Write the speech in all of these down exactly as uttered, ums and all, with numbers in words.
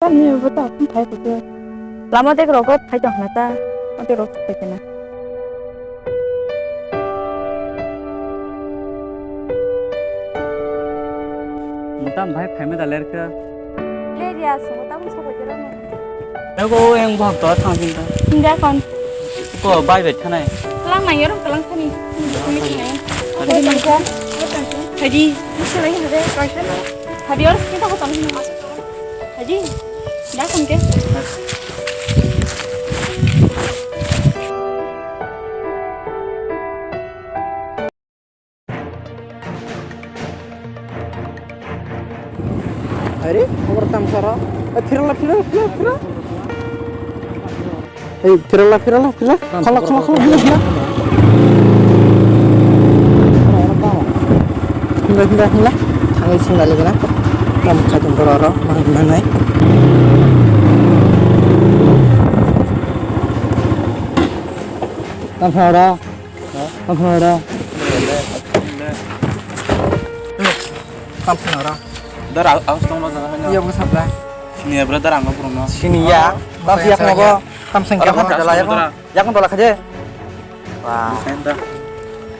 Ani bo ta phai ko. Lama dek rogo phai tong na ta. Ate rok phai kena. Mutam bhai phaima da lerka. Le dia, so tam so ko jero ne. Ego eng bo to thang tin ta. Hinda kon. Ko bai bai thanai. Lang nang yor lang thani. Kami thani. Hadi. Hadi. Hadi or kita ko tam. Hadi. Da kon ke. Are, khobor tam sara. Eh, phirala, phirala, phirala, phirala. Eh, phirala, phirala, phirala. Khola, khola, khola, phirala, phirala. Hinda, hinda, hinda. Thangwi singla lagi na. Tam khatung koro ro, mang, mang nai. Tam sara. Okhora. Tam sinara. Dar aus tong lo jaga hanya. Iya, bu sabla. Sini ya, brother, ang burung no. Sini ya. Tam siap mo bo. Tam sing kamu dala ya ko. Ya ko dala khaje. Wah. Senta.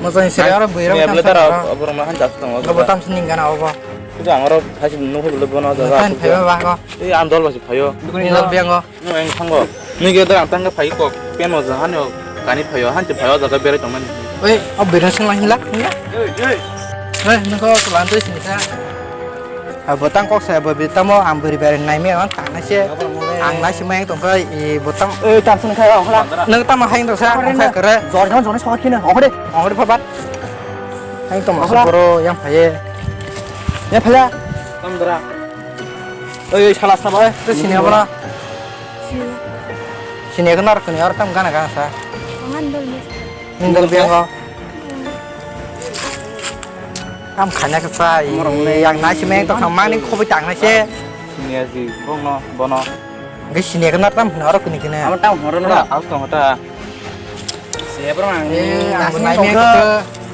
Mo jai sira ro buira. Iya, brother, burung no han jas tong lo. Go tam sini gana obo. Itu ang ro hasil nunggu dulu bono jaga. Tan phaiba ba ko. Iya, andol basi phayo. Dukun ni lok biang ko. Nwng eng thango. Nini ge dara tang phai kok. Pen o jahan o kani phaio, hanti phaio jaga berai tongmani. Oi, o bera sing lang hila. Oi, nang ko kulan tu sini sa. Abo tang kok sa, abo bi tamo ang beri berai nai me ang tang nai se. Ang nai se mai tong kai i botang. Oi, tam sini khai ang hla. Nang tam hai tong sa, ang khai kere. Jor jor jor sok kine. Ong de. Ong de phabat. Hai tong sa boro yang phai. Ya phai. Tam dara. Oi, oi, sala saba. Te sini abla. Sini ko nar kuni ar tam gana gana sa. Nindal biang ko. Tam khanya ka sa. Yang nai si meng to khang mani khobi tang nai se. Sini aji bono bono. Ge sini ko nar tam horo kuni kine. Ama tam horo na. Aus tong ta. Sebrang ang. Eh, ang nai me ko.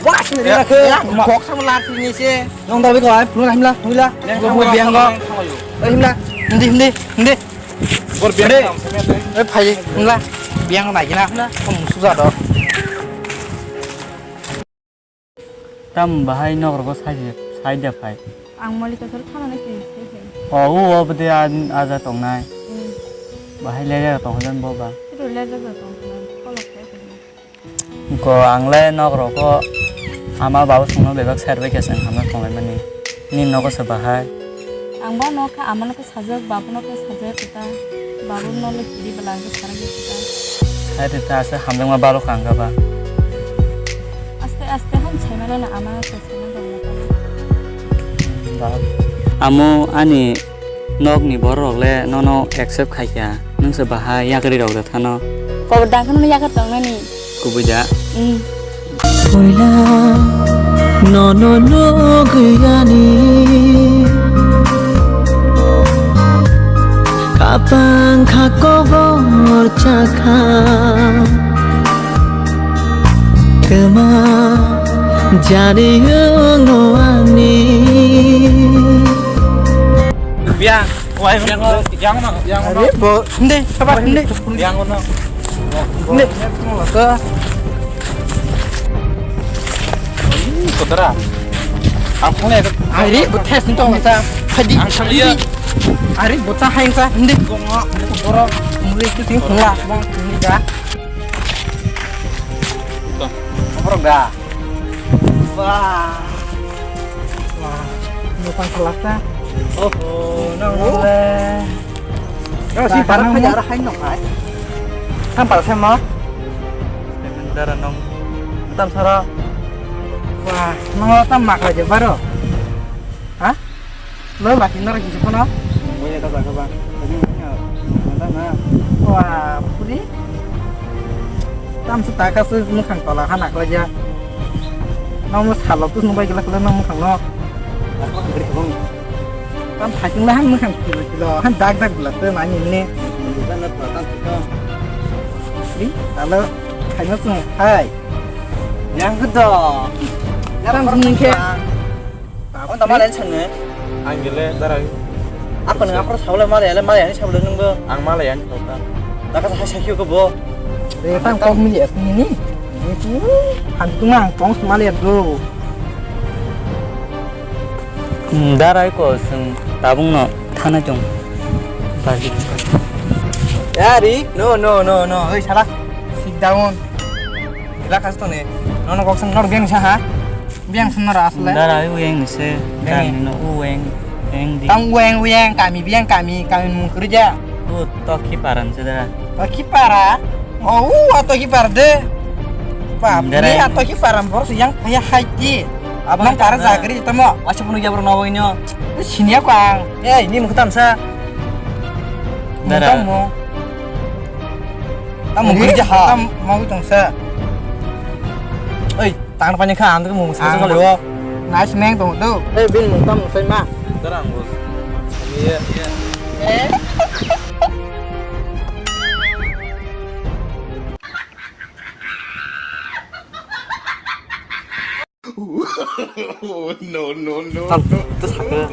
Wah, sini dia ke. Kok sama lar sini se. Nong dawi ko ai, pulun himla, himla. Biang ko. Eh, himla. Hindi, hindi, hindi. Bor biang. Eh, phai, himla. Biang nai gina. Kom suja do. Tam bahai nok rogo sai de, sai de phai. Ang Malika sor thana na kini sai phai. O, o, o bede a, aja tongnai. Hmm. Bahai leja tong hojan bo ba. Itu leja tong hojan. Kolok sai phai. Ko ang le nok rogo ama babu songno bebak sai rwbai khe se hamna tonglai mani. Ni nogo se bahai. Ang ba nok kha ama no sajak, babono khe sajak kwtal, babono le kiri bwla hwnkhe sarak ya kwtal. Hai rwkha ase hamjakma balo kha ang kha ba. Aste aste han saimano na ama khe saimano na. Amo ani nokni borok le nono accept khai kha, nwng se bahai yakarwi rok da thano. Kobor dang khano yakar tongnani. Kubui da. Mm. Puila nono nugwi ani kapang kha kobor chakha. Kwma jani wngo ani. Biang, wai biang, biang no, biang no. Are, bo, hindi, sabar, hindi. Biang no. Hindi. Ko. Ini, saudara. Ang phone itu. Are, bo test nito masa. Hadi. Ang sama iya. Are, bo ta hain sa, hindi. Ko ngo, ko boro, mulai itu sih, lah, bang, ini dah. Ito. Apa dah? Wah. Wah, nukang kelas ta. Oh, nang le. Nang si para khaja ara hain nang hai. Kan para sama. Dara nong. Tam sara. Wah, nang tam mak aja baro. Ha? Lo laki nara kisi kono? Boya ta jaga ba. Tadi mana? Mana na? Wah, puri. Tam su taka su mukhang tola hana kala ja. Namo salo tu nubai gila kala namo mukhang no. Aku ngeri bong. Tam thaking la han mukhang kilo kilo han dag dag gula tu nani ne. Bukan na pura tam tu. Puri, talo khaima tu hai. Yang kedo. Tam sini ke. Ang tama len sanne. Ang gele darai. Ako nang aphro sabole male ale male ani sabole nungbo. Ang male ani sabole. Naka sa sakyo ko bo. Re tang kok mili aku ni. Itu ham tu nang tong male do. Darai ko sung tabung no thana chong. Yari, no, no, no, no. Oi, sala. Sit down. Ila kas to ne. No, no, kok sang nor geng sa ha. Biang sung nor asle. Darai u yang se. Biang. Kami no u yang, yang di. Tang u yang, u yang, kami biang, kami, kami mung kerja. U toki paran se da. Toki para? Oh, u toki par de. Bap, ni toki paran bor yang kaya haji. Abang nang kara jakri tamo. Wacha punu ya bro nawa inyo. Sini aku ang. Eh, ini muktam sa. Dara. Muktam mo. Tamo gurja ha. Tam mau tong sa. Oi, tang pani kha ang mo sa sa lewo. Nice man tong do. Eh, bin muktam sai ma. Dara ang bos. Iya, iya. Eh. No, no, no. Tam to sakha.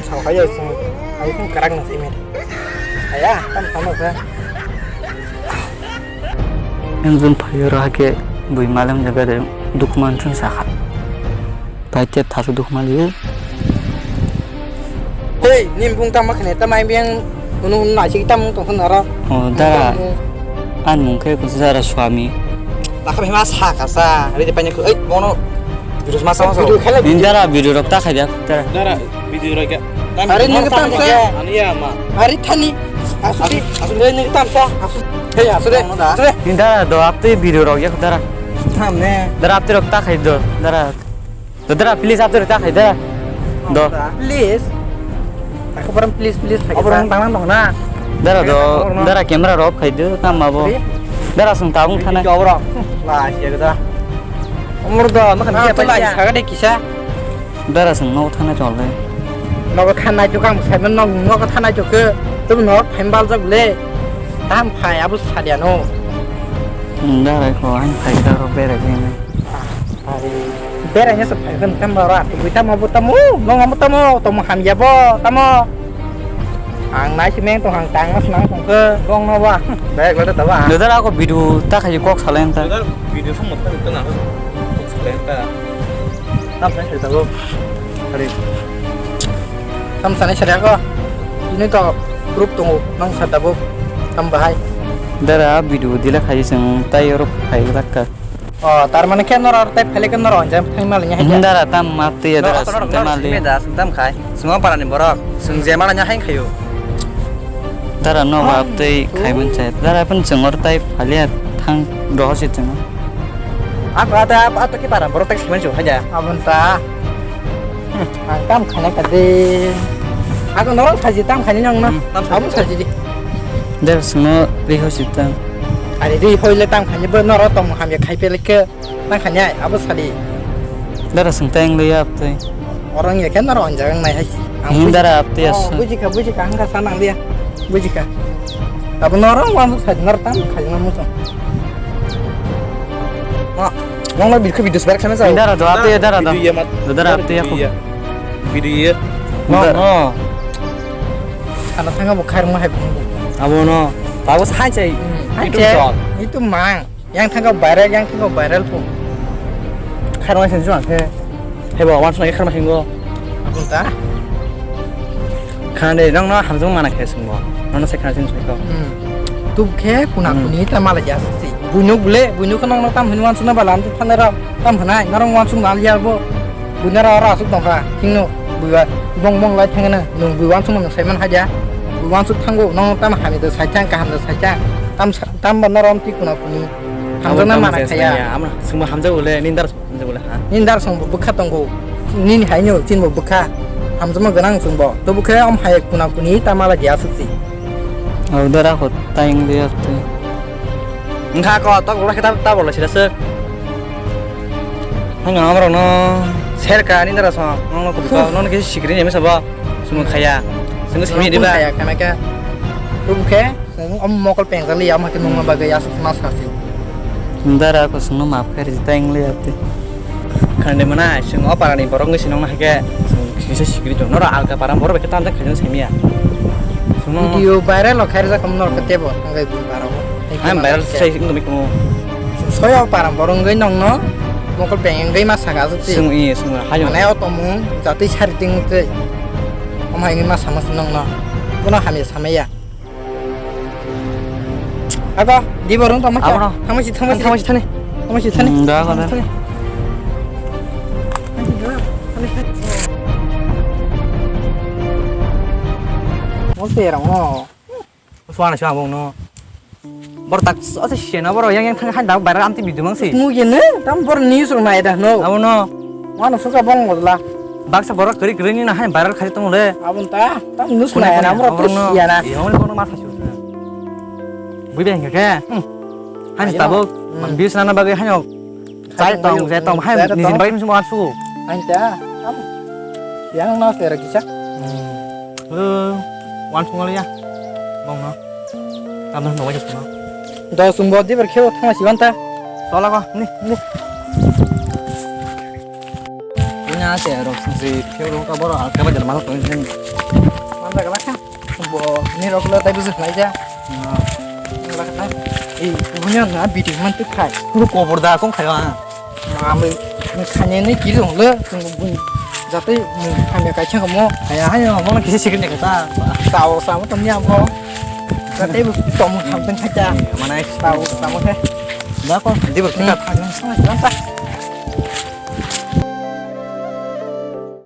Sakha ya sung. Ai kung karak na simi. Aya, tam tam ka. Yang jun phayo ra ke bui malem jaga de dukman chun sakha. Pai te thasu dukman liu. Hei, nim bung tam makhne tam ai biang unu unu naisik tam tong khon aro. Oh, dara. An mung khe kusa dara swami. Takha bhema sa kasa, re de paine ko, ei, bono virus ma sama so. Video khala. Ni dara video rok ta khai dia, dara. Dara video rok ya. Are ni tam sa. Ani ya ma. Are thani. Asu di. Asu de ni tam sa. Asu. Hei, asu de. Asu de. Ni dara do apte video rok ya dara. Tam ne. Dara apte rok ta khai do, dara. Dara, please, atur ta khai da. Do. Please. Aku param please, please khai. Aborang tangnang dong na. Dara do, dara camera rok khai do, tam abo. Dara sung tabung thana. Aborang. Lah, sia da. Umur do, makan dia apa ya? Saga de kisa. Dara sung no thana chol de. No thana jo kang sai no no thana jo ke. Tu no phem bal jak le. Tam khai abu sadia no. Dara ko ang khai da ro bere jene. Beraina se phai khe tamo ro, tamo, tamo, tamo, tamo hamya bo, tamo. Ang nai si meng tong, ang tang mas nang tong khe, bong no ba. Bek lada taba. Dudar ako video ta khai kok salen ta. Dudar video phone mata itu nang kok salen ta. Tam sai sai tabo. Hari. Tam sanai sari ako. Ini to proof tongo, nang sa tabo. Tam bahai. Dara video dila khai seng tai oro khai lakka. O, tar mane khe norok tei phele khe norok hwnjak thang mali nya hai. Dara tam ma twi ya dara sung tam mali. Simi da sung tam khai. Sung o parani borok. Sung je mala nya hai khayo. Dara no ba twi khai mun chai. Dara pun sung or tai phale thang doho si sung. Apa ata apa to ki para borok tak siman chu haja. Abun ta. Ang tam khana ka de. Ako norok saji tam khani nang na. Abun saji di. Dara sung o ri ho si tam. Ari ri hoile tam khani bo norok tong hamya khai pele khe. Nang khani ai, abo sadi. Dara sung teng le yap tei. Orang ya kan orang jangan nai hai. Ang hin dara ap tei as. Buji ka, buji ka, angka sanang dia. Buji ka. Abo norok wan sadi nor tam khai na muso. Ma, nong la bilkhe video sebar khana sa. Dara do ap tei dara do. Video ya mat. Dara ap tei aku. Video ya. No, no. Sana thanga bo khair mo hai. Abo no. Abo sai sai. Hai sai. Itu mang. Yang thangkha viral, yang thangkha viral po. Kharma sing juang khe. Hebo, wan sunai kharma singo. Abun ta? Khande, nang no hamjung mana khe singbo. Nang no se khana sing singko. Hmm. Tub khe kuna kuni ta mala ya si. Buino bule, buino khe nang no tam hini wan suna balam tu thane ro. Tam hwnai, norong wan sung mal ya bo. Buino ro ro asuk tongkha. Thingno, buiwa, bong bong lai thangna. Nung bui wan sung nang saiman haja. Bui wan sung thango, nang tam hamida saithang, kahamda saithang. Tam sa-, tam ba norom ti kuna kuni. Hamjakna mana khaya. Amra sungbo hamjak ule, nindar sungbo hamjak ule ha. Nindar sungbo bwkha tongo. Nini haino chinbo bwkha. Hamjakma gwnang sungbo. Tobo khe om hai kuna kuni ta mala dia sukchi. Au dara ko tayeng de arte. Wngkha ko tok rok khe ta ta bolo sira suk. Hanga amra no serka nindar song. Nono ko no ke sikri ne mesa ba. Sungbo khaya. Sungbo simi diba. Khaya kana ka. Tobo khe. Om mokol pengjak li, ama khe nungma bagwi aswk ma sa se. Dara ko sungno maaf khe rijita wng li ate. Khande mana, sung o parani borok wngwi sinong na hai khe, sung Kisa sikri to. Nora alka param borok bai khe tanjak khaina semiya. Suno. Video viral o khairjak kom nor khe tebo. Ang bai bui baro. Ang viral sai wngtong kono. Soya param borok wngwi nongno mokol peng wngwi ma saka jati. Sung i sung hayo. Mane o tomung jati sari ting tei. Om hai wngwi ma sama nongno. Bono hamya samaya. Ako, di borong tama kya? Abono. Tama si, tama si. Tama si thani. Tama si thani. Hmm, da, da. Thani. Mo se rang no. Suana siya bong no. Bor tak asa siya na bor yang yang thang han da bayar amti bidu mang si. Mu ye ne, tam bor news rok nai da no. Abono. Wano suka bong modla. Baksa borok kwrwi kwrwi ni na hai viral khai tong le. Abon ta, tam nus na na, borok kwrwi siya na. Iya, wani kono ma thasi. Bui beng ke. Hai tabuk, mang bis na na bagwi hai. Chai tong, chai tong, hai nijin bagwi musu ma su. Hai ta, tam. Yang na sera kisa. Wan sung ya. Bong no. Tam no wajib no. Do sung bo di ber kheo thang si ban ta. Sola ko, ni, ni. Ina se rok sing si kheo ro ka boro al ka ba jal mal ko ni. Manda ka lakha. Bo ni rok lo tai busu nai ja. Ni lakha. Ei, bunya na video man tu khai. Ko bor da kong khai wa. Mami khane ni kiri hong le. Jate khamya kai chang mo. Haya haya mo na kisi sikir ni kata. Sao sao to ni amo. Jate bu tom kham tang khai ja. Mana sao sao mo khe. Da ko di bo ka khai.